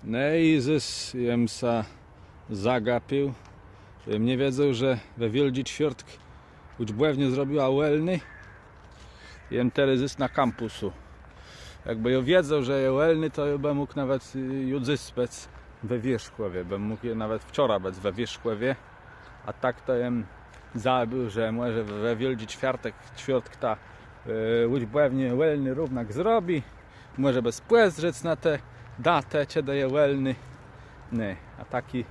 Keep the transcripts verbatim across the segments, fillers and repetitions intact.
No i zôs jem sã zagapił. Jem nie wiedzôł, że we Wiôldżi Czwiôrtk ùczbòwniô zrobiła wòlné. Jem terô zôs na kampùsu. Jakbë jô wiedzôł, że je wòlné, to jô bë mógł nawet, y, ju dzys bëc we Wierzchòwie. Bë mógł nawet wczora bëc we Wierzchòwie. A tak to jem zabéł, że mòże we Wiôldżi Czwiôrtk, Czwiôrtk ta, y, ùczbòwniô wòlné równak zrobi. Mòże bë spòzdrzec na tã datã, czedë je wòlné. Nié, a taczi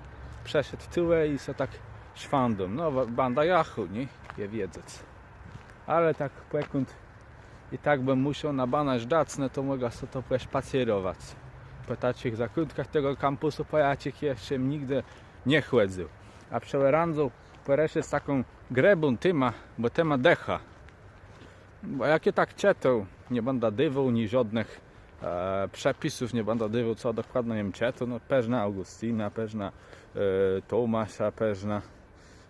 przëszedł tuwò i so tak szwãdóm. No, wa-, bãdã jachôł, nié? Je wiedzec. Ale tak pòkąd i tak bëm mùszôł na bana żdac, no to mògã so to pòszpacérowac. Pò taczich zakątkach tegò kampùsu, pò jaczich jesz jem nigdë nie chòdzył. A przë òrãdzë pòrëszã z taką grëbą témą, bò témą dëcha. Bò jak jô tak czëtôł, nie bãdã dôwôł niżódnëch, e, przepisów, nie bãdã dôwôł, co dokładno jem czëtôł, no, përznã Augùstina, përznã, e, Tomasza, përznã,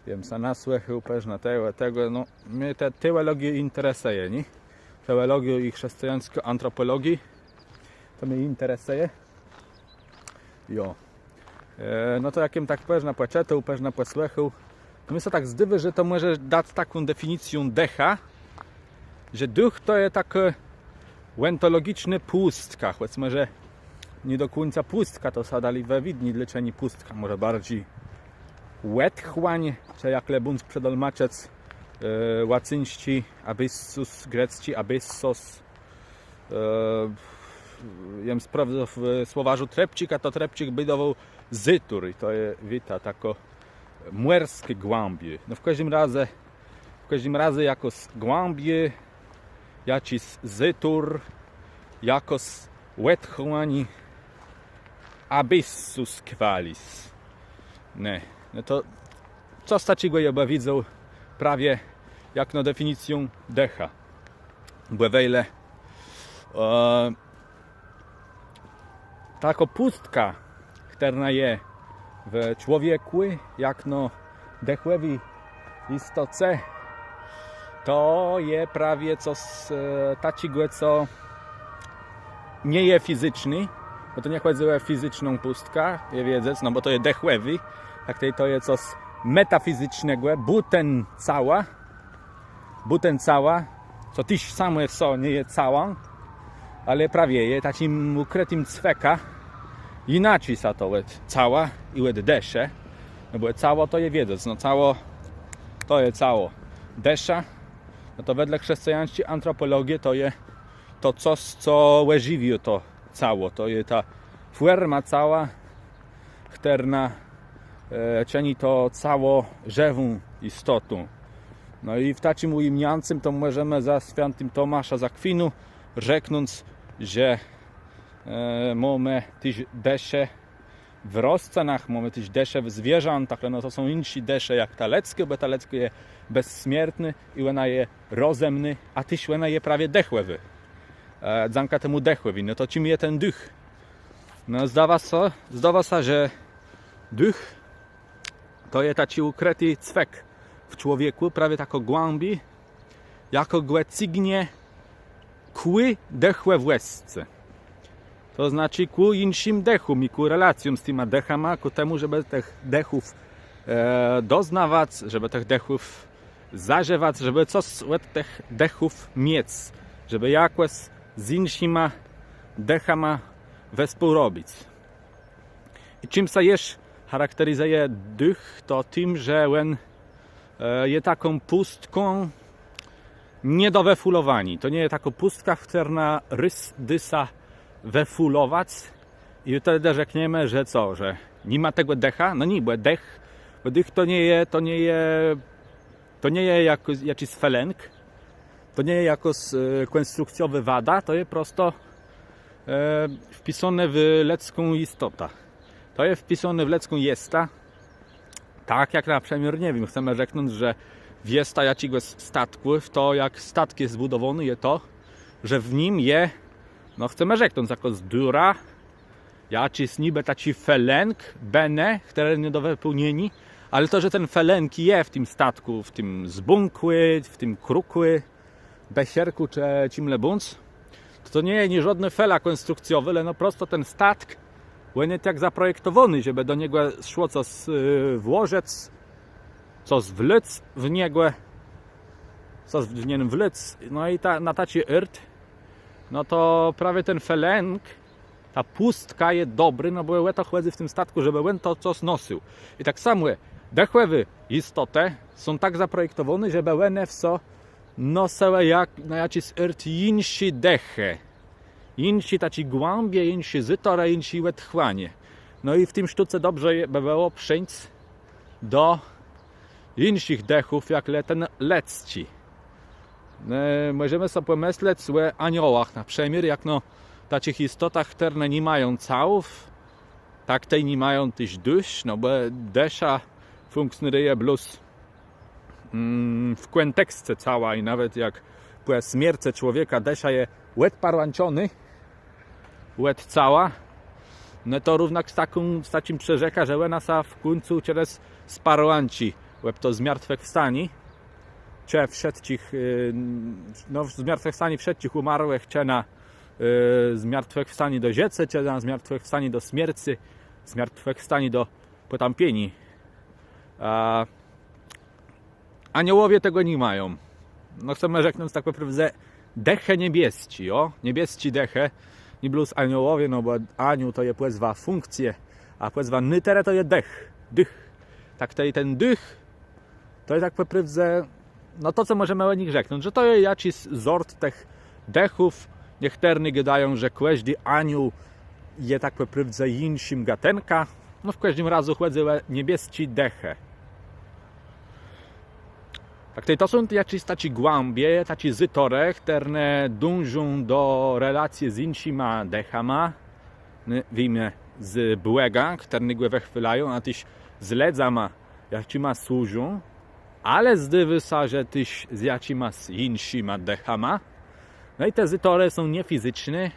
jem sã nasłëchôł, përznã tegò, tegò, no, mie ta teòlogiô interesëje, nié? Teòlogiô i chrzescëjańskô antropòlogiô, to mie interesëje. Jo. E, no to jak jem tak përznã pòczëtôł, përznã pòsłëchôł, to mie sã tak zdôwô, że to mòże dac taką definicjã dëcha, że dëch to je takô òntologicznô pùstka, chòc mòże nié do kùńca pùstka, to sã dali wëwidni, dlôcze nié pùstka, mòże barżi òtchłań, czë jak le bądz przedolmaczëc, e, łacyńsczi abyssus, grecczi abyssos, E, jem sprôwdzôł w słowarzu Trepczika, to Trepczik bédowôł zôtor i to je, wiéta, takô mòrsczé głãbie. No w kòżdim razie, w kòżdim razie jakôs głãbiô, jaczis zôtor, jakôs òtchłań, abyssus quellis. Nié, no to cos taczégò jô bë widzôł prawie jakno definicjã dëcha. Bò wejle, e, takô pùstka, chtërna je w człowiekù, jakno dëchòwi jistoce, to je prawie cos, e, taczégò, co nie je fizyczné, bò to nie chòdzy ò fizyczną pùstkã, je wiedzec, no bò to je dëchòwé, tak tej to je cos metafizycznégò, bùten cała, bùten cała, co téż samò w so nie je całã, ale prawie je taczim ùkrëtim cwekã, jinaczi sã to òd cała i òd dëszë, no bò cało to je wiedzec, no cało to je cało. Dësza, no to wedle chrzescëjańsczi antropòlogie to je to cos, co òżëwiô to cało, to je ta fòrma cała, chtërna, e, czëni to cało żëwą jistotą. No i w taczim ùjimniãcym to mòżemë za swiãtim Tomaszã z Akwinë rzeknąc, że, e, mómë téż dëszë w roscënach, mómë téż dëszë w zwierzãtach, ale no to są jinszé dëszë jak ta lëdzkô, bò ta lëdzkô je bezsmiertnô i òna je rozëmnô, a téż òna je prawie dëchòwô. E, dzãka temù dëchòwi. No to czim je ten dëch? No, zdôwô sã, zdôwô sã, że dëch to je taczi ùkrëti cwek w człowiekù, prawie takô głãbiô, jakô gò cygnie kù dëchòwòscë. To znaczi kù jinszim dëchóm i kù relacjóm z tima dëchama, kù temù, żebë tëch dëchów, e, doznawac, żebë tëch dëchów zażëwac, żebë cos òd tëch dëchów miec, żebë jakòs z jinszima dëchama wespółrobic. I czim sã jesz charakterizëje dëch, to tim, że òn, e, je taką pùstką nié do wëfùlowaniô. To nie je takô pùstka, chtërna rôz dô sã wëfùlowac i tedë rzekniemë, że co, że ni ma tegò dëcha? No nié, bò dëch, bò dëch to nie je, to nie je To nie je jakô, jaczis felënk, to nie je jakôs, e, kònstrukcjowô wada, to je prosto, e, wpisóné w lëdzką jistotã. To je wpisóné w lëdzką jestã. Tak jak na przëmiôr, nie wiém, chcemë rzeknąc, że w jestã jaczégòs statkù, w to, jak statk je zbùdowóny, je to, że w nim je, no, chcemë rzeknąc, jakôs dzura, jaczis nibë taczi felënk, bënë, chtëren nié do wëpełnieniô, ale to, że ten felënk je w tim statkù, w tim zbónkù, w tim krókù, beserkù czë czim le bądz, to, to nie je niżódnô fela kònstrukcjowô, le no prosto ten statk Òn je tak zaprojektowóny, żebë do niegò szło cos włożëc, cos wlôc w niegò, cos w nien wlôc. No i na taczi ôrt, no to prawie ten felënk, ta pùstka je dobri, no bò ò to chòdzy w tim statkù, żebë òn to cos nosył. I tak samò dëchòwé jistotë są tak zaprojektowóné, żebë òne w so nosëłë jak na jaczis ôrt jinszé dëchë, jinszé taczé głãbie, jinszé zôtorë, jinszé òtchłanie. No i w tim sztóce dobrze bë bëło przeńc do jinszich dëchów jak le ten lëdzczi. Mòżemë so pòmëslec ò aniołach na przëmiôr, jakno taczich jistotach, chtërne ni mają całów. Tak tej ni mają téż dësz, no bò dësza fùnkcjonëje blós w kònteksce cała i nawet jak pò smiercë człowieka dësza je òdparłãczonô òd cała, no to równak z taczim przërzekã, że òna sã w kùńcu czedës sparłãczi, òb to zmartwëchwstanié, czë wszëtczich, no zmartwëchwstanié wszëtczich ùmarłëch, czë na zmartwëchwstanié do żëcô, czë na zmartwëchwstanié do smiercë, zmartwëchwstanié do pòtãpieniô. Aniołowie tegò ni mają. No chcemë rzeknąc tak pò prôwdze dëchë niebiesczé, jo? Niebiesczé dëchë, nié blós aniołowie, no bò aniół to je pòzwa fùnkcje, a pòzwa nôtërë to je dëch, dëch. Tak tej ten dëch to je tak pò prôwdze, no to co mòżemë ò nich rzeknąc, że to je jaczis zort tëch dëchów. Niechtërny gôdają, że kòżdi aniół je tak pò prôwdze jinszim gatënkã. No w kòżdim razu chòdzy ò niebiesczé dëchë. Tak tej to są jaczis taczé głãbie, taczé zôtorë, chtërne dążą do relacje z jinszima dëchama, wiémë, z Bògã, chtërnégò wëchwôlają, a téż z lëdzama, jaczima służą, ale zdôwô sã, że téż z jaczima jinszima dëchama. No i te zôtorë są niefizyczné,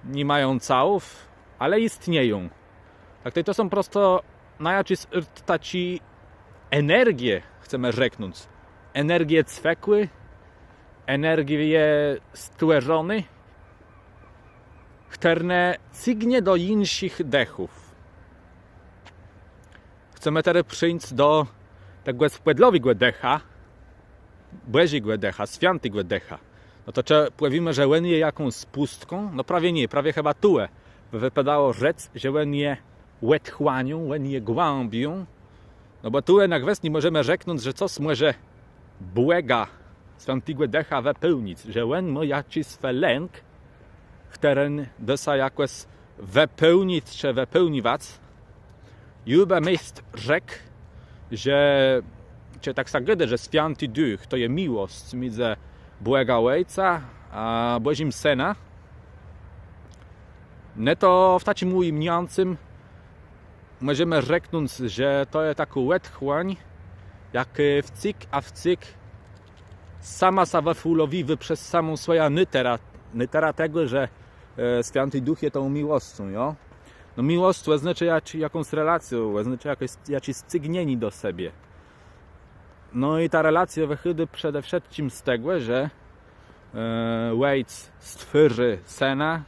ni mają całów, ale jistnieją. Tak tej to są prosto na jaczis ôrt taczé energie, chcemë rzeknąc. Energie cwekłé, energie stwòrzoné, chtërne cygnie do jinszich dëchów. Chcemë terô przeńc do tegò spòdlowégò dëcha, Bòżégò Dëcha, Swiãtégò Dëcha. No to czë pòwiémë, że òn je jakąs pùstką? No prawie nié, prawie chëba tuwò bë wëpadało rzec, że òn je òtchłanią, òn je głãbią. No bò tuwò na gwës ni mòżemë rzeknąc, że cos mòże Bòga, Swiãtégò Dëcha wëpełnic, że òn mô jaczis felënk, chtëren dô sã jakòs wëpełnic czë wëpełniwac. Jô bë mést rzekł, że czej tak sã gôdô, że Swiãti Dëch to je miłosc midzë Bògã Òjcã a Bòżim Sënã, no to w taczim ùjimniãcym mòżemë rzeknąc, że to je takô òtchłań, jak wcyg a wcyg sama sã wëfùlowiwô przez samą swòjã nôtërã, nôtërã tegò, że Swiãti Dëch je tą miłoscą, jo? No miłosc òznôczô jakąs relacjã, òznôczô jaczés cygnienié do sebie. No i ta relacjô wëchôdô przede wszëtczim z tegò, że Òjc stwôrzô Sëna,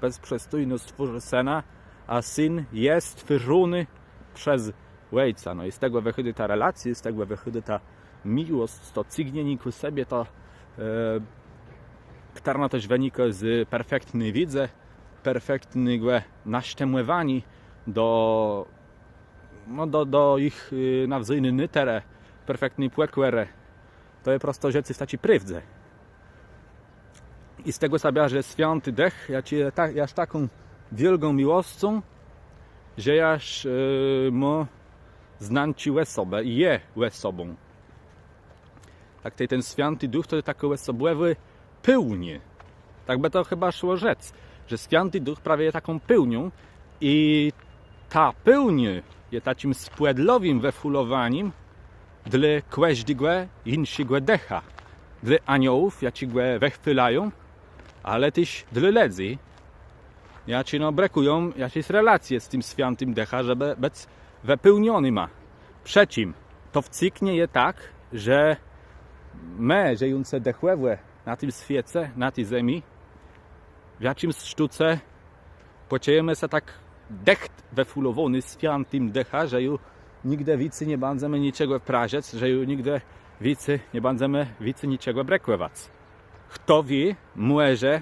bezprzestójno stwôrzô Sëna, a Syn je stwôrzóny przez Òjca. No i z tegò wëchôdô ta relacjô, z tegò wëchôdô ta miłosc, to cygnienié kù sebie, to chtërno téż wënikô z perfektny wiédzë, perfektnégò nasztëmòwaniô do, no do jich nawzôjny nôtërë, perfektny pòkòrë. To je prosto żëcé w taczi prôwdze. I z tegò sã bierze Swiãti Dëch, jaczi je jaż taką wiôlgą miłoscą, że jaż mô znanczi òsobë i je òsobą. Tak tej ten Swiãti Dëch to je takô òsoblëwô pełniô. Tak bë to chëba szło rzec, że Swiãti Dëch prawie je taką pełnią i ta pełniô je taczim spòdlowim wëfùlowanim dlô kòżdégò jinszégò dëcha, dlô aniołów, jaczi gò wëchwôlają, ale téż dlô lëdzy, jaczi no brëkùją jaczis relacje z tim Swiãtim Dëchã, żebë bëc wëpełnionyma. Przë czim to wcyg nie je tak, że më, żëjącë dëchòwò na tim swiece, na ti zemi, w jaczims sztóce pòczëjemë sã tak dëcht wëfùlowóny Swiãtim Dëchã, że ju nigdë wicy nie bãdzemë niczegò prażëc, że ju nigdë wicy nie bãdzemë wicy niczegò brëkòwac. Chto wié, mòże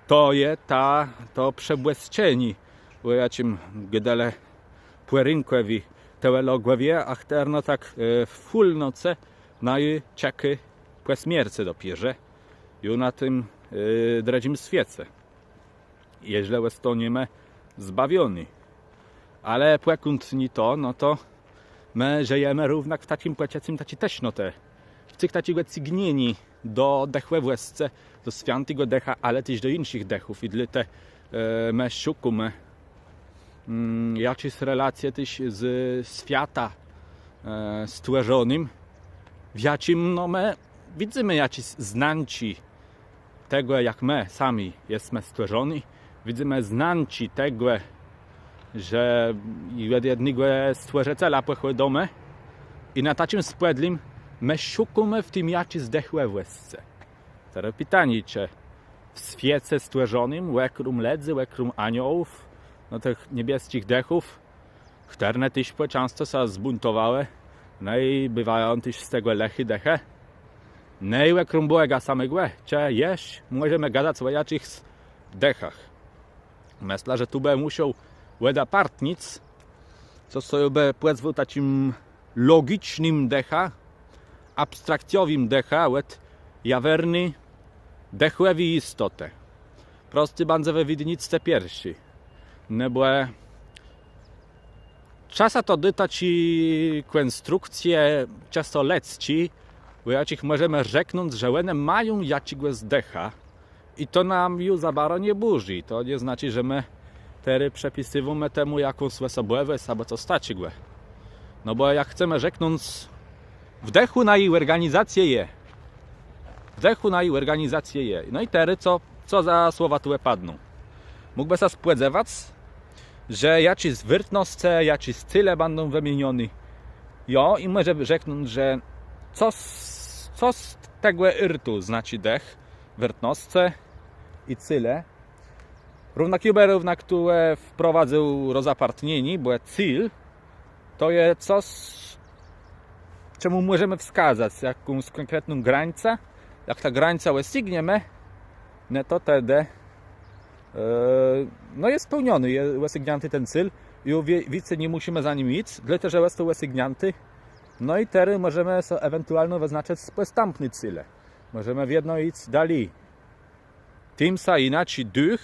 to je ta, to przebòszczenié, ò jaczim gôdelë pòrénkòwi teòlogòwie, a chtërno tak w fùlnoce naju czekô pò smiercë dopiérze, ju na tim drëdżim swiece, jeżlë òstóniemë zbawiony. Ale pòkąd nié to, no to më żëjemë równak w taczim pòczëcym taczi téż, no te, w cygnieniu do dëchòwòscë, do Swiãtégò Dëcha, ale téż do jinszich dëchów i dlôte më szukómë jaczis relacje téż ze swiatã stwòrzonym, w jaczim no më widzymë jaczis znanczi tegò, jak më sami jesmë stwòrzony. Widzymë znanczi tegò, że òd jednégò Stwòrzëcela pòchòdzymë. I na taczim spòdlim më szukómë w tim jaczis dëchòwòscë. Terô pitanié, czë w swiece stwòrzonym, òkróm lëdzy, òkróm aniołów, no tëch niebiesczich dëchów, chtërne téż pò czãscë sã zbùńtowałë, no i biwają téż z tegò lëché dëchë, no i òkróm Bòga samégò, czë jesz mòżemë gadac ò jaczichs dëchach. Mëszlã, że tu bë mùszôł òdapartnic, co so bë pòzwôł taczim logicznym dëchã, abstrakcjowim dëchã òd jawerny dëchòwi jistotë. Prosti bãdze wëwidnic te pierszi. No bò czasã to dô taczé kònstrukcje, czãsto lëdzczé, ò jaczich mòżemë rzeknąc, że òne mają jaczégòs dëcha. I to nóm ju za baro nie bùrzi. To nie znaczi, że më terô przëpisywómë temù jakąs òsobòwòsc abò cos taczégò. No bò jak chcemë rzeknąc, w dëchù naji òrganizacje je. W dëchù naji òrganizacje je. No i terô co, co za słowa tu padną? Mógłbë sã spòdzewac, że jaczis wôrtnoscë, jaczis céle bãdą wëmienioné. Jo, i mòże rzeknąc, że co z, co z tegò ôrtu znaczi dëch, wôrtnoscë i céle. Równak jô bë równak tu wprowadzył rozapartnienié, bò cél to je cos, czemù mòżemë wskazac jakąs kònkretną grańcã. Jak tã grańcã òsygniemë, no to tedë no je spełniony, je òsygniãti ten cél. Ju wicy nie mùszimë za nim jic, dlôte że je to òsygniãté. No i terô mòżemë so ewentualno wëznaczëc pòstãpné céle. Mòżemë wiedno jic dali. Tim sã jinaczi dëch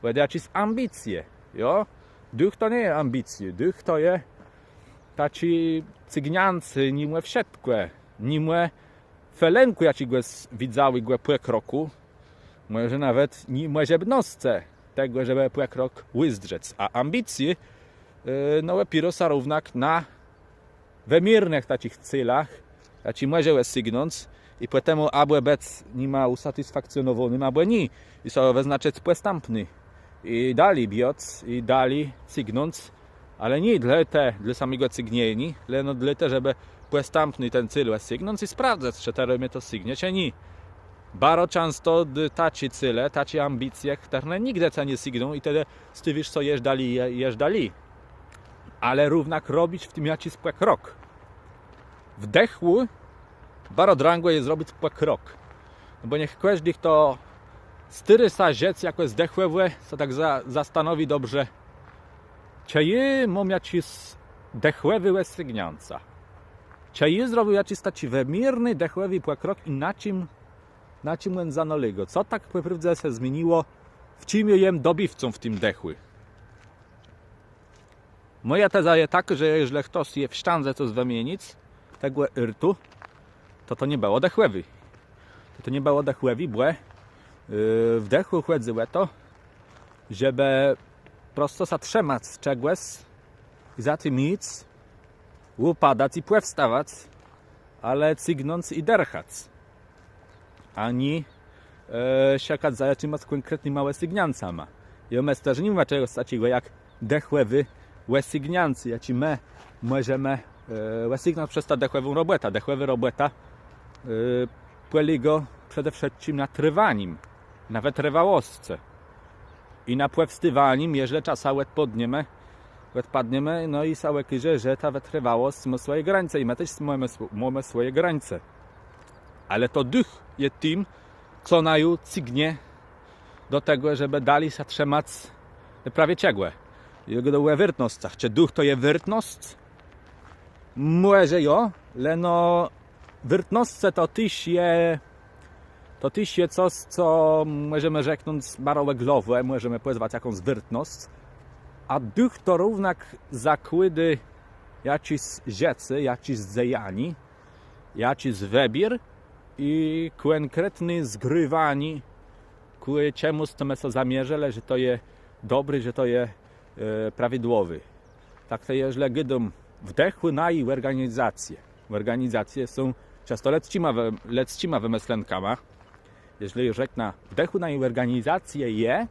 òd jaczis ambicje. Jo, dëch to nie je ambicjô. Dëch to je taczé cygniãcé nimò wszëtkò, nimò felënkù jaczégòs widzałégò pòkrokù. Mòże nawet nimò mòżebnoscë tegò, żebë pòkrok ùzdrzec. A ambicjô no òpiérô sã równak na wëmiernëch taczich célach, jaczé mòże òsygnąc, i pòtemù abò bëc nima ùsatisfakcjonowónym, abò nié. I so wëznaczëc pòstãpné. I dali biôc, i dali cygnąc, ale nié dlôte, dlô samégò cygnieniô, leno dlôte, żebë pòstãpny ten cél òsygnąc i sprawdzëc, czë terô mie to sygnie, czë nié. Baro czãsto taczé céle, taczé ambicje, chtërne nigdë cë nie sygną i tedë stôwiôsz sã jesz dali, jesz dali. Ale równak robic w tim jaczis pòkrok. W dëchù baro drãgò je zrobic pòkrok. No bò niech kòżdi, chto stôrô sã żëc jakòs dëchòwò, sã tak zastanowi dobrze, czë jô móm jaczis dëchòwé òsygniãca. Czë jô zrobił jaczis taczi wëmierny dëchòwi pòkrok i na czim, na czim òn zanôlégô. Co tak pò prôwdze sã zmieniło, w czim jô jem dobiwcą w tim dëchù. Mòja teza je takô, że jeżlë chtos je w sztãdze cos wëmienic tegò ôrtu, to to nie bëło dëchòwé. To to nie bëło dëchòwé, bò w dëchù chòdzy ò to, żebë prosto sã trzëmac czegòs i za tim jic, ùpadac i pòwstawac, ale cygnąc i dërchac. Ani szëkac za jaczimas kònkretnyma òsygniãcama. I mëszlã, że ni ma czegòs taczégò jak dëchòwé òsygniãcé, jaczé më mòżemë òsygnąc przez tã dëchòwą robòtã. Dëchòwô robòta pòlégô przede wszëtczim na trwanim, na wëtrwałoscë. I na pòwstôwanim, jeżlë czasã òdpadniemë, òdpadniemë, no i sã òkôże, że ta wëtrwałosc mô swòje grańce i më téż mómë swò-, mómë swòje grańce. Ale to dëch je tim, co naju cygnie do tegò, żebë dali sã trzëmac prawie czegò. I gôdóm ò wôrtnoscach. Czë dëch to je wôrtnosc? Mòże jo, leno wôrtnoscë to téż je, to téż je cos, co mòżemë rzeknąc baro òglowò, mòżemë pòzwac jakąs wôrtnosc. A dëch to równak zakłôdô jaczés rzeczë, jaczés dzejanié, jaczis wëbiér i kònkretné zgrôwanié, kù czemùs, co më so zamierzëlë, że to je dobré, że to je e, prawidłowé. Tak to jeżlë gôdóm w dëchù naji òrganizacje. Òrganizacje są czãsto lëdzczima wë-, lëdzczima wëmëslënkama. Jeżlë ju rzeknã w dëchù naji òrganizacje je,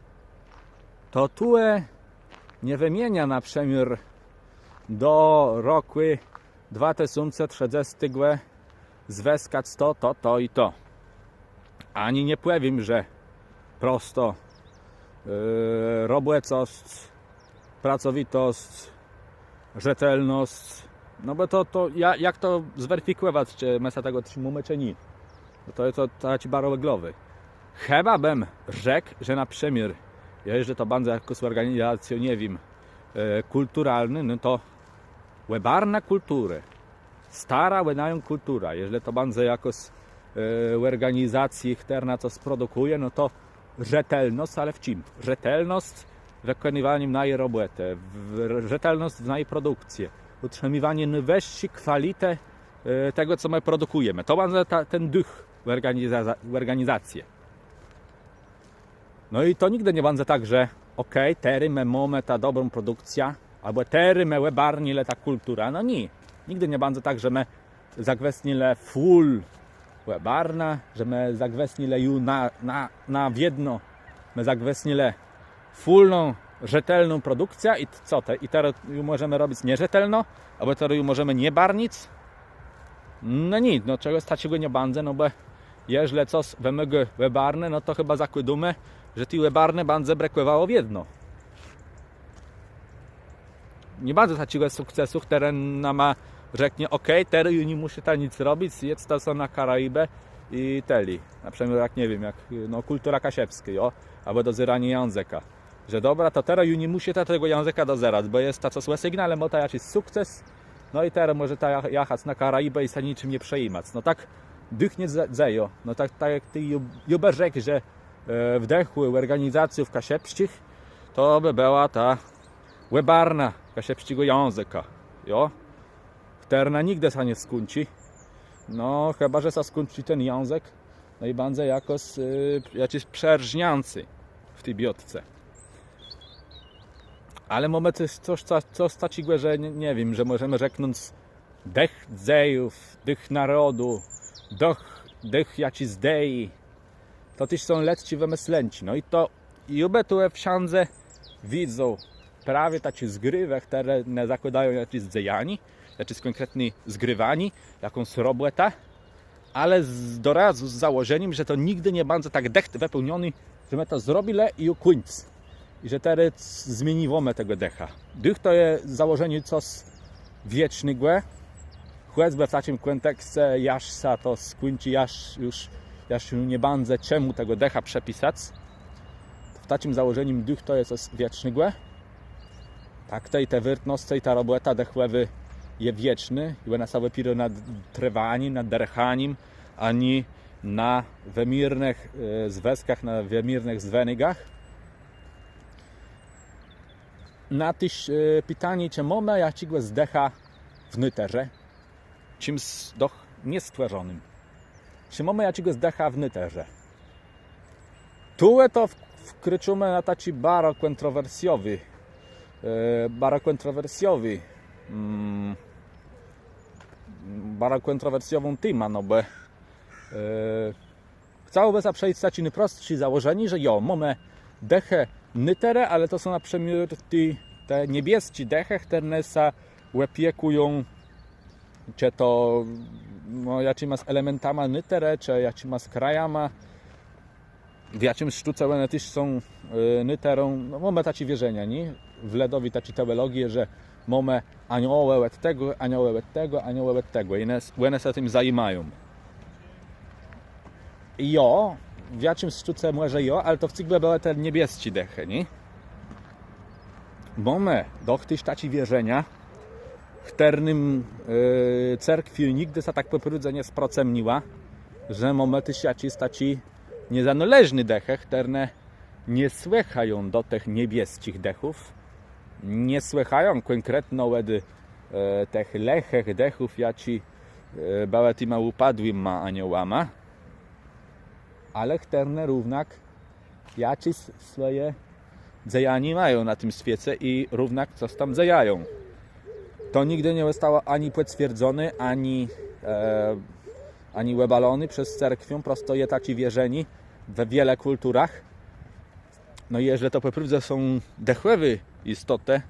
to tu e nie wëmieniã na przëmiôr do rokù dwa tësące trzëdzestégò zwëskac to, to, to i to. Ani nie pòwiém, że prosto, e, robòcosc, pracowitosc, rzetelnosc. No bò to, to ja-, jak to zwerifikòwac, czë më sã tegò trzimómë, czë nié? Bò to je to, to taczi baro òglowi. Chëba bëm rzekł, że na przëmiôr, jeżlë to bãdze jakôs òrganizacjô, nie wiém, e, kùlturalnô, no to òbarna kùlturë. Starã ò nają kùlturã, jeżlë to bãdze jakôs, e, òrganizacjô, chtërna cos produkùje, no to rzetelnosc, ale w czim? Rzetelnosc w wëkònywanim naji robòtë, w, rzetelnosc w naji produkcje, ùtrzimiwanié nôwëższi kwalitë, e, tegò, co më produkùjemë. To bãdze ta, ten dëch òrganiza-, òrganizacje. No i to nigdë nie bãdze tak, że òkej, terô më mómë tã dobrą produkcjã, abò terô më òbarnilë tã kùlturã. No nié. Nigdë nie bãdze tak, że më zagwësnilë fùl òbarnã, że më zagwësnilë ju na, na, na wiedno. Më zagwësnilë fùlną, rzetelną produkcjã i t-, co te-, i terô ju mòżemë robic nierzetelno, abò terô ju mòżemë nie barnic. No nié, no czegòs taczégò nie bãdze, no bò jeżlë cos wëmôgô òbarnë, no to chëba zakłôdómë, że ti òbarnë bãdze brëkòwało wiedno. Nie bãdze taczégò sukcesu, chtëren nama rzeknie, òkej, terô ju nie mùszita nic robic, jedzta so na Karaibë i tëli. Na przëmiôr jak, nie wiém, jak, no, kùltura kaszëbskô, jo? Abò dozéranié jãzëka. Że dobra, to terô ju nie mùszita tegò jãzëka dozerac, bò jesta cos òsygnãlë, môta jaczis sukces, no i terô mòżeta ja-, jachac na Karaibë i sã niczim nie przejimac. No tak dëch nie dze-, dzejô. No tak, tak jak të ju-, ju bë rzekł, że, e, w dëchù òrganizacjów kaszëbsczich, to bë bëła ta òbarna kaszëbsczégò jãzëka, jo? Chtërna nigdë sã nie skùńczi. No, chëba że sã skùńczi ten jãzëk, no i bãdze jakòs, e, jaczés przerzniãcé w ti biôtce. Ale mómë cos, cos, cos, cos taczégò, że nie, nie wiém, że mòżemë rzeknąc dëch dzejów, dëch nôrodu, dëch, dëch jaczis ideji. To téż są lëdzczé wëmëslënczi. No i to, i jô bë tu wszãdze widzôł prawie taczé zgrôwë, chtërne zakłôdają jaczés dzejanié, jaczés kònkretné zgrôwanié, jakąs robòtã, ale z, dorazu z założenim, że to nigdë nie bãdze tak dëcht wëpełnioné, że më to zrobilë i ju kùńc. I że terô zmieniwómë tegò dëcha. Dëch to je założenié cos wiecznégò, chòcbë w taczim kònteksce, jaż sã to skùńczi, jaż ju, jaż ju nie bãdze czemù tegò dëcha przëpisac. W taczim założenim dëch to je cos wiecznégò. Tak tej te wôrtnoscë i ta robòta dëchòwô je wiecznô i òna sã òpiérô na trwanim, na dërchanim, a nié na wëmiernëch, e, zwëskach, na wëmiernëch zwënégach. Na téż, e, pitanié, czë mómë jaczégòs dëcha w nôtërze, czims doch niestwòrzonym. Czë mómë jaczégòs dëcha w nôtërze? Tu to w-, wkrôczómë na taczi baro kòntrowersjowi, e, baro kòntrowersjowi, mm, baro kòntrowersjową témã, no bò, e, chcałobë sã przëjąc taczé nôprostszé założenié, że jo, mómë dëchë nôtërë, ale to są na przëmiôr te, te niebiesczé dëchë, chtërne sã òpiekùją, czë to, no, jaczimas elementama nôtërë, czë jaczimas krajama. W jaczims sztóce òne téż są nôtërą, no, mómë taczé wierzenia, nié? W lëdowi taczi teòlogii, że mómë aniołë òd tegò, aniołë òd tegò, aniołë òd tegò. I òne sã tim zajimają. Jo, w jaczims sztóce mòże jo, ale to wcyg bë bëłë te niebiesczé dëchë, nié? Mómë doch téż taczé wierzenia, chtërnym cerkwiô nigdë sã tak pò prôwdze nie sprocëmniła, że mómë téż jaczés taczé niezanôleżné dëchë, chtërne nie słëchają do tëch niebiesczich dëchów, nie słëchają kònkretno òd tëch lëchëch dëchów, jaczé bëłë tima ùpadłima aniołama, ale chtërne równak jaczés swòje dzejanié mają na tim swiece i równak cos tam dzejają. To nigdë nie òstało ani pòcwierdzoné, ani ani òbaloné przez cerkwiã, prosto je taczé wierzenié we wiele kùlturach. No i jeżlë to pò prôwdze są dëchòwé jistotë,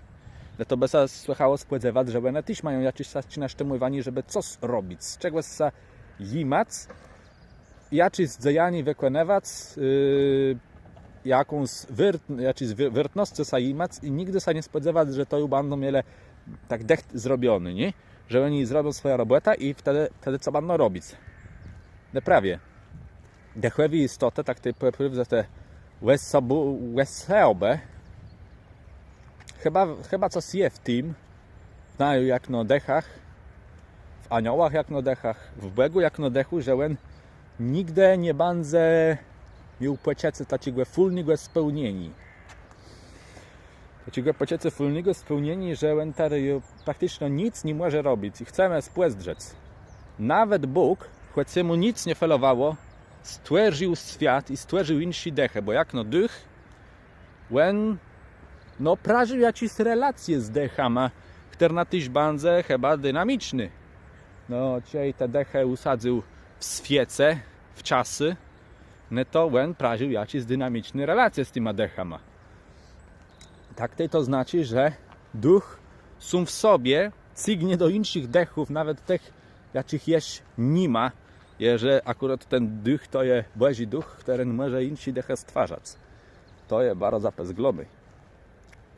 no to bë sã słëchało spòdzewac, że òne téż mają jaczés taczé nasztëmòwanié, żebë cos robic, czegòs sã jimac, jaczés dzejanié wëkònëwac, jakąs wôrtnoscą sã jimac i nigdë sã nie spòdzewac, że to ju bãdą mielë tak dëcht zrobioné, nié? Że òni zrobią swòjã robòtã i wtedë, wtedë co bãdą robic? No prawie. Dëchòwé jistotë, tak tej pò prôwdze te òsobë, chëba, chëba cos je w tim, w naju jakno dëchach, w aniołach jakno dëchach, w Bògù jakno dëchù, że òn nigdë nie bãdze miôł pòczëcô taczégò fùlnégò spełnieniô. Taczégò pòczëcô fùlnégò spełnieniô, że òn terô ju prakticzno nick ni mòże robic i chcemë spòzdrzec. Nawet Bóg, chòc sã mù nick nie felowało, stwòrził swiat i stwòrził jinszé dëchë, bò jakno dëch, òn, no, prażił jaczés relacje z dëchama, chtërna téż bãdze chëba dinamicznô. No, czej te dëchë ùsadzył w swiece, w czasu, no to òn prażił jaczés dinamiczné relacje z tima dëchama. Tak tej to znaczi, że dëch sóm w sobie cygnie do jinszich dëchów, nawet tëch, jaczich jesz ni ma, jeżlë akùrat ten dëch to je Bòżi Dëch, chtëren mòże jinszé dëchë stwarzac. To je baro zapëzglony.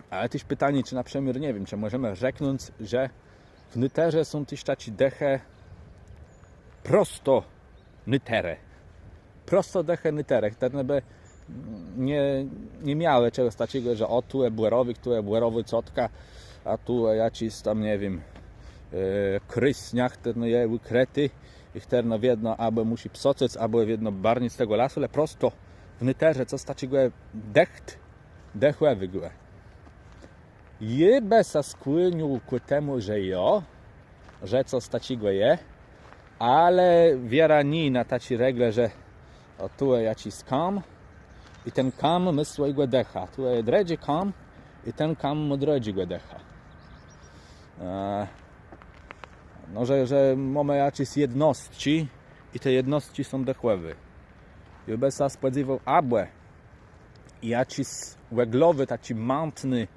Ale téż pitanié, czë na przëmiôr, nie wiém, czë mòżemë rzeknąc, że w nôtërze są téż taczé dëchë prosto nôtërë. Prosto dëchë nôtërë, chtërne bë nie, nie miałë czegòs taczégò, że ò, tu je bòrowik, tu je bòrowô cotka, a tu jaczis tam, nie wiém, krôsniã, chtërno je ùkrëti i chtërno wiedno abò mùszi psocëc, abò wiedno barnic z tegò lasu, le prosto w nôtërze cos taczégò je dëcht, dëchòwégò. Jô bë sã skłónił kù temù, że jo, że cos taczégò je, ale wierã nié na taczi regle, że ò, tu je jaczis kam i ten kam mô swòjégò dëcha, tu je drëdżi kam i ten kam mô drëdżégò dëcha. No, że, że mómë jaczés jednostczi i te jednostczi są dëchòwé. Jô bë sã spòdzéwôł abò jaczis òglowi, taczi mãtny,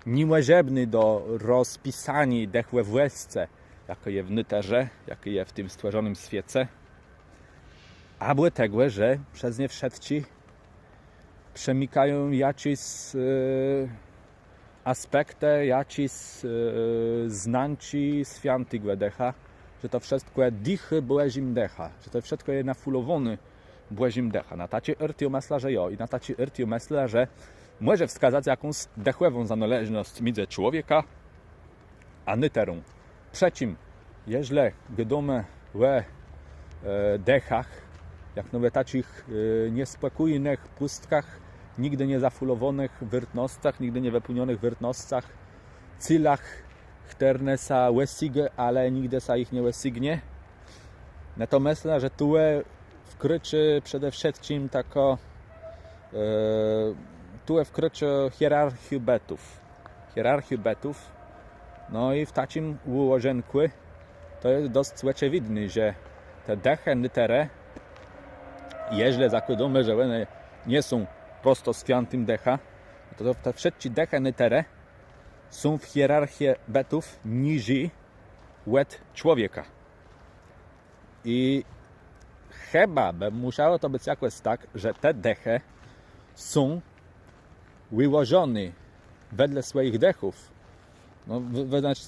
niemòżebny do rozpisaniô dëchòwòscë, jakô je w nôtërze, jakô je w tim stwòrzonym swiece, abò tegò, że przez nie wszëtczé przenikają jaczés aspektë, jaczés znanczi Swiãtégò Dëcha, że to wszëtkò dichô Bòżim Dëchã, że to wszëtkò je nafùlowóné Bòżim Dëchã. Na taczi ôrt jô mëszlã, że jo. I na taczi ôrt jô mëszlã, że mòże wskazac jakąs dëchòwą zanôleżnosc midzë człowiekã a nôtërą. Przecym, jeżlë gôdómë ò dëchach, jakno ò taczich niespòkójnëch pùstkach, nigdë niezafùlowónëch wôrtnoscach, nigdë niewëpełnionëch wôrtnoscach, célach, chtërne sã òsygô, ale nigdë sã jich nie òsygnie. No to mëszlã, że tu wkroczi przede wszëtczim takô, tu wkroczi hierarchiô bëtów. Hierarchiô bëtów. No i w taczim ùłożënkù to je dosc òczëwidné, że te dëchë nôtërë, jeżlë zakłôdómë, że òne nie są prosto Swiãtim Dëchã, to te wszëtczé dëchë nôtërë są w hierarchii bëtów niżi òd człowieka. I Chëba bë mùszało to bëc jakòs tak, że te dëchë są wëłożoné wedle swòjich dëchów, no,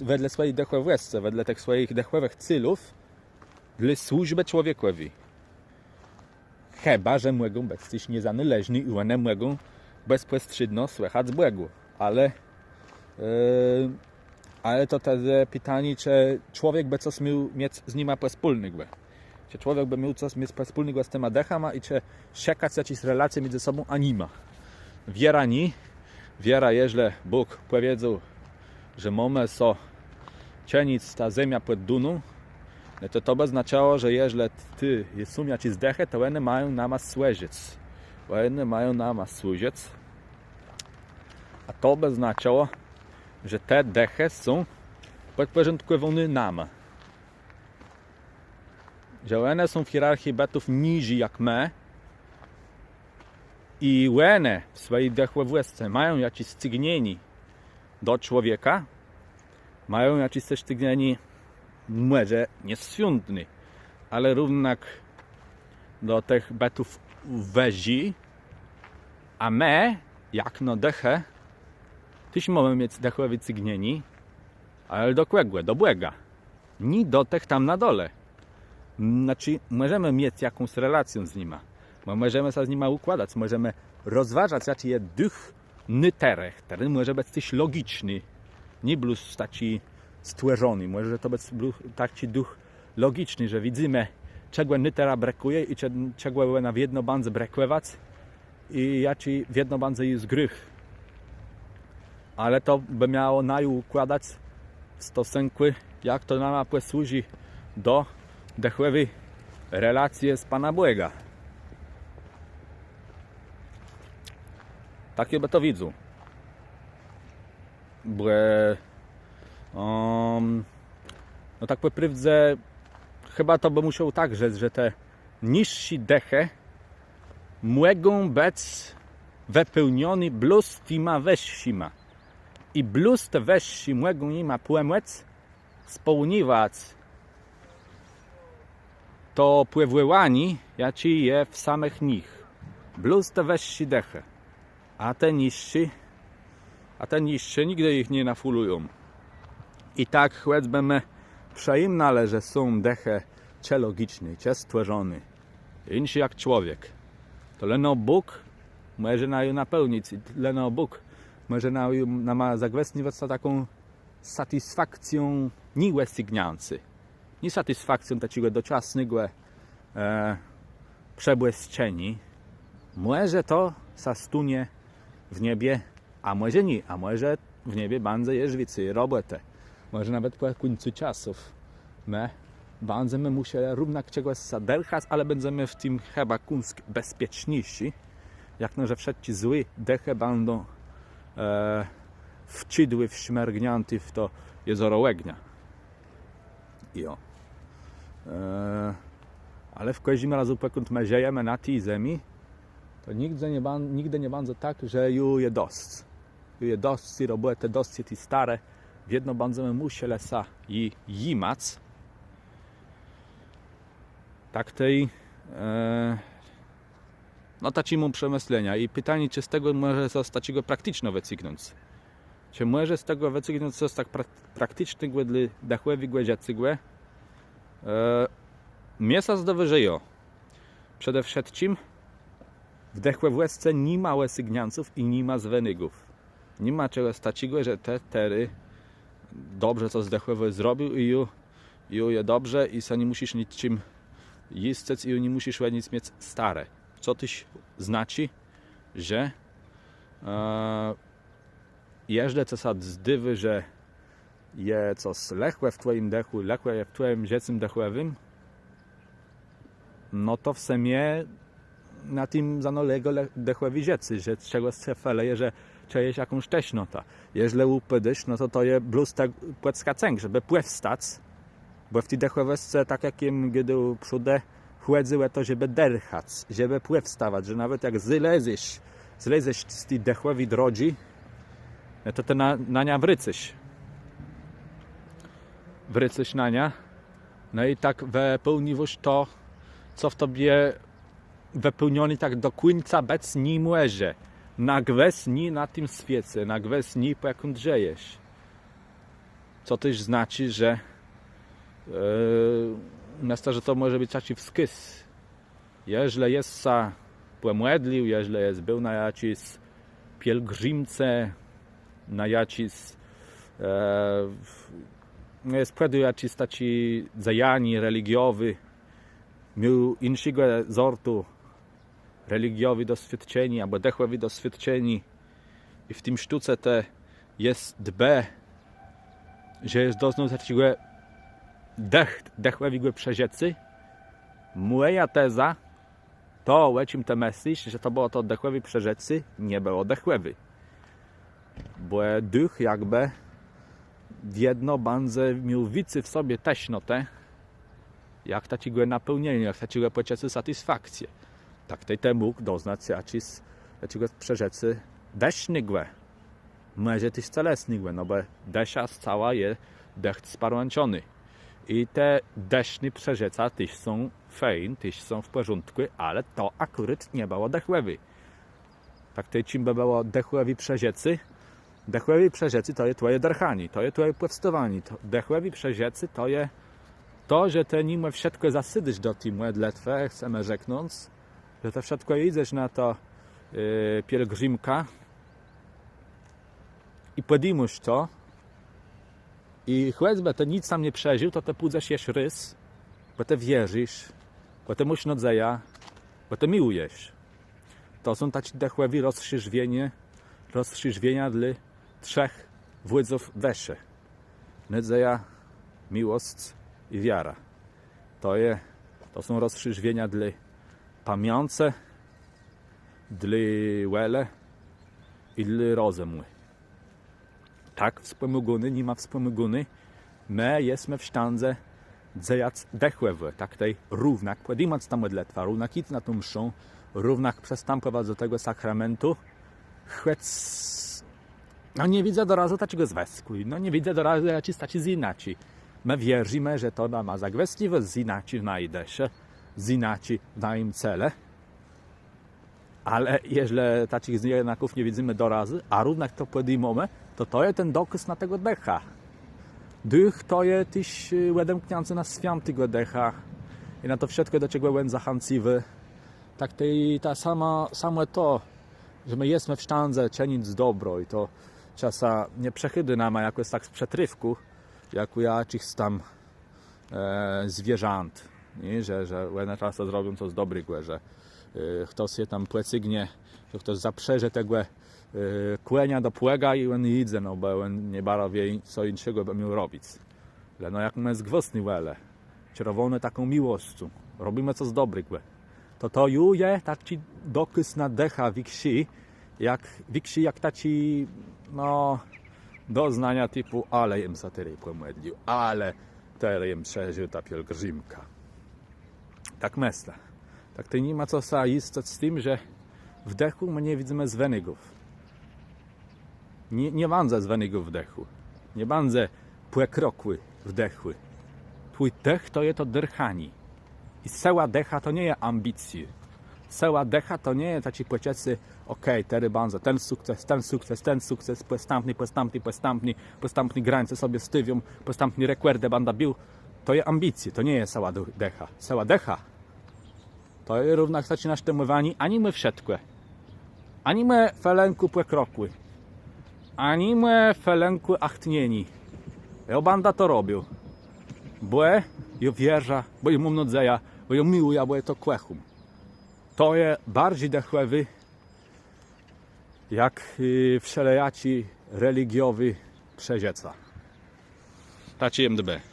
wedle swòji dëchòwòscë, wedle tëch swòjich dëchòwëch célów dlô służbë człowiekòwi. Chëba że mògą bëc téż niezanôleżné i òne mògą bezpòstrzédno słëchac Bògù. Ale ale to tedë pitanié, czë człowiek bë cos miôł miec z nima pòspólnégò. Czë człowiek bë miôł cos miec pòspólnégò z tima dëchama i czë szëkac jaczis relacje midzë sobą a nima. Wierã nié. Wierã, jeżlë Bóg pòwiedzôł, że mómë so czënic tã zemiã pòddóną, no to to bë znaczëło, że jeżlë tu są jaczis dëchë, to òne mają nama służëc. Òne mają nama służëc. A to bë znaczëło, że te dëchë są pòdpòrządkòwóné nama. Że òne są w hierarchii bëtów niżi jak më i òne w swòji dëchòwòscë mają jaczés cygnienié do człowieka, mają jaczés téż cygnienié, mòże nié swiądné, ale równak do tëch bëtów wëżi, a më, jakno dëchë, téż mómë miec dëchòwé cygnienié, ale do kògò? Do Bòga. Nié do tëch tam na dole. Znaczi, mòżemë miec jakąs relacjã z nima. Më mòżemë sã z nima ùkładac, mòżemë rozwôżac, jaczi je duch nôtërë, chtëren mòże bëc téż logiczny. Nié blós taczi stwòrzony, mòże to bëc blós taczi duch logiczny, że widzymë, czegò nôtëra brëkùje i czegò òna wiedno bãdze brëkòwac i jaczi wiedno bãdze ju grëch. Ale to bë miało naju ùkładac w stosënkù, jak to nama pòsłużi do dëchòwi relacje z Panã Bògã. Tak jô bë to widzôł. Bò no tak pò prôwdze chëba to bë mùszôł tak rzec, że te niższé dëchë mògą bëc wëpełnioné blós tima wëższima. I blós te wëższé mògą jima pòmòc spełniwac to pòwòłanié, jaczé je w samëch nich. Blós te wëższé dëchë. A te niższé, a te niższé nigdë jich nie nafùlëją. I tak chòcbë më przëjimnãlë, że są dëchë czë logiczné, czë stwòrzoné, jinszé jak człowiek, to leno Bóg mòże naju napełnic, leno Bóg mòże naju nama zagwësniwac taką satisfakcjã nié òsygniãcô, nié satisfakcjã taczégò doczasnégò przebłëszczeniô. Mòże to sã stónie w niebie, a mòże nié, a mòże w niebie bãdze jesz wicy robòtë. Mòże nawet pò kùńcu czasów më bãdzemë mùszelë równak czegòs zadërchac, ale bãdzemë w tim chëba kąsk bezpieczniészi. Jakno że wszëtczé złé dëchë bãdą wczidłé, wszmërgniãté w to jezoro ògnia. Jo. Ale w kòżdim razu, pòkąd më żëjemë na ti zemi, to nigdë nie bãdze tak, że ju je dosc. Ju je dosc ti robòtë, dosc ti starë. Wiedno bãdzemë mùszelë sã ji jimac. Tak tej no taczé móm przemëszlenia i pitanié, czë z tegò mòże cos taczégò prakticzno wëcygnąc. Czë mòże z tegò wëcygnąc cos tak prakticznégò dlô dëchòwégò żëcégò? Mie sã zdôwô, że jo. Przede wszëtczim w dëchòwòscë ni ma òsygniãców i ni ma zwënégów. Ni ma czegòs taczégò, że të terô dobrze cos dëchòwò zrobił i ju je dobrze i sã nie mùszisz niczim jiscëc i ju nie mùszisz ò nic miec starë. Co téż znaczi, że jeżlë cë sã zdôwô, że je cos lëchò w twòjim dëchù, lëchò je w twòjim żëcym dëchòwim, no to w sëmie na tim zanôlégô dëchòwé rzeczë, że czegòs cë felëje, że czëjesz jakąs tesknotã. Jeżlë ùpôdôsz, no to to je blós tak pòdskacënk, żebë pòwstac. Bò w ti dëchòwòscë, tak jak jem gôdôł przódë, chòdzy ò to, żebë dërchac, żebë pòwstawac, że nawet jak zlezesz, zlezesz z ti dëchòwi drodżi, no to të na niã wrócysz. Wrócysz na niã. No i tak wëpełniwôsz to, co w tobie wëpełnioné tak do kùńca bëc ni mòże. Na gwës nié na tim swiece, na gwës nié, pòkąd żëjesz. Co téż znaczi, że, e, mëszlã, że to mòże bëc taczi wskôz. Jeżlë jes sã pòmòdlił, jeżlë jes béł na jaczis pielgrzimce, na jaczis, e, no, jes pòdjął jaczis taczi dzejanié religiowé, miôł jinszégò zortu religiowé doswiôdczenié abò dëchòwé doswiôdczenié i w tim sztóce të jes dbë, że jes doznôł taczégò dëch-, dëchòwégò przeżëcô. Mòja teza, to, ò czim të mëslisz, że to bëło to dëchòwé przeżëcé, nie bëło dëchòwé. Bò dëch jakbë wiedno bãdze miôł wicy w sobie tesknotë, jak taczégò napełnieniô, jak taczégò pòczëcô satisfakcje. Tak tej të mógł doznac jaczis, taczégò przeżëcô dësznégò. Mòże téż celesnégò, no bò dësza z całã je dëcht sparłãczonô. I te dëszné przeżëca téż są fejn, téż są w pòrządkù, ale to akùrat nie bëło dëchòwé. Tak tej czim bë bëło dëchòwé przeżëcé? Dëchòwé przeżëcé to je twòje dërchanié, to je twòje pòwstôwanié. To, dëchòwé przeżëcé to je to, że të nimò wszëtkò zasôdôsz do ti mòdlëtwë, chcemë rzeknąc, że të wszëtkò jidzesz na tã, e, pielgrzimkã i pòdejmùjesz to, i chòcbë të nick tam nie przeżił, to të pùdzesz jesz rôz, bò të wierzisz, bò të môsz nôdzejã, bò të miłujesz. To są taczé dëchòwé rozszerzwienia, rozszerzwienia dlô trzech włôdzów dëszë. Nôdzeja, miłosc i wiara. To je, to są rozszerzwienia dlô pamiãcë, dlô wòlë i dlô rozëmù. Tak wspòmògóny, nima wspòmògóny, më jesmë w sztãdze dzejac dëchòwò, tak tej równak pòdejmac tã mòdlëtwã, równak jic na tã mszã, równak przëstãpòwac do tegò sakramentu. Chòc, no, nie widzã dorazu taczégò związkù, no, nie widzã dorazu, jak je, tak je jinaczi. Më wierzimë, że to nama zagwësniô, że jinaczi w naji dëszë, że jinaczi w najim cele. Ale jeżlë taczich znaków nie widzymë dorazu, a równak to pòdejmómë, to to je ten dokôz na tegò dëcha. Dëch to je téż, e, òdemkniãcé na Swiãtégò Dëcha i na to wszëtkò, do czegò òn zachãcywô. Tak tej ta sama, samò to, że më jesmë w sztãdze czënic dobro i to czasã nie przëchôdô nama jakòs tak z przëtrôfkù, jak ù jaczichs tam e, zwierzãt, nié? Że, że òne czasã zrobią cos dobrégò, że, e, chtos je tam pòcygnie, że chtos zaprzeże tegò, e, kònia do pługa i òn jidze, no bò òn nie baro wié, co jinszégò bë miôł robic. Ale no jak më z gwôsny wòlë, czerowóny taką miłoscą, robimë cos dobrégò, to to ju je taczi dokôz na dëcha wikszi, jak, wikszi jak taczé, no, doznania tipù, ale jem sã terô pòmòdlił, ale terô jem przeżił tã pielgrzimkã. Tak mëszlã. Tak tej ni ma co sã jiscëc z tim, że w dëchù më nie widzymë zwënégów. Nie, nie bãdze zwënégów w dëchù. Nie bãdze pòkrokù w dëchù. Twój dëch to je to dërchanié. I sëła dëcha to nie je ambicjô. Sëła dëcha to nie je taczé pòczëcé, okej, terô bãdze ten sukces, ten sukces, ten sukces, pòstãpny, pòstãpny, pòstãpny, pòstãpné grańce sobie stôwióm, pòstãpné rekòrdë bãdã bił. To je ambicjô, to nie je sëła dë-, dëcha. Sëła dëcha to je równak taczé nasztëmòwanié, a ni mòże wszëtkò. A ni mòże felënkù pòkrokù. A ni mòże felënkù achtnieniô. Jô bãdã to robił. Bò jô wierzã, bò jô móm nôdzejã, bò jô miłujã, bò jô to kòchóm. To je barżi dëchòwé jak, y, wszelejaczé religiowé przeżëca. Taczé M D B.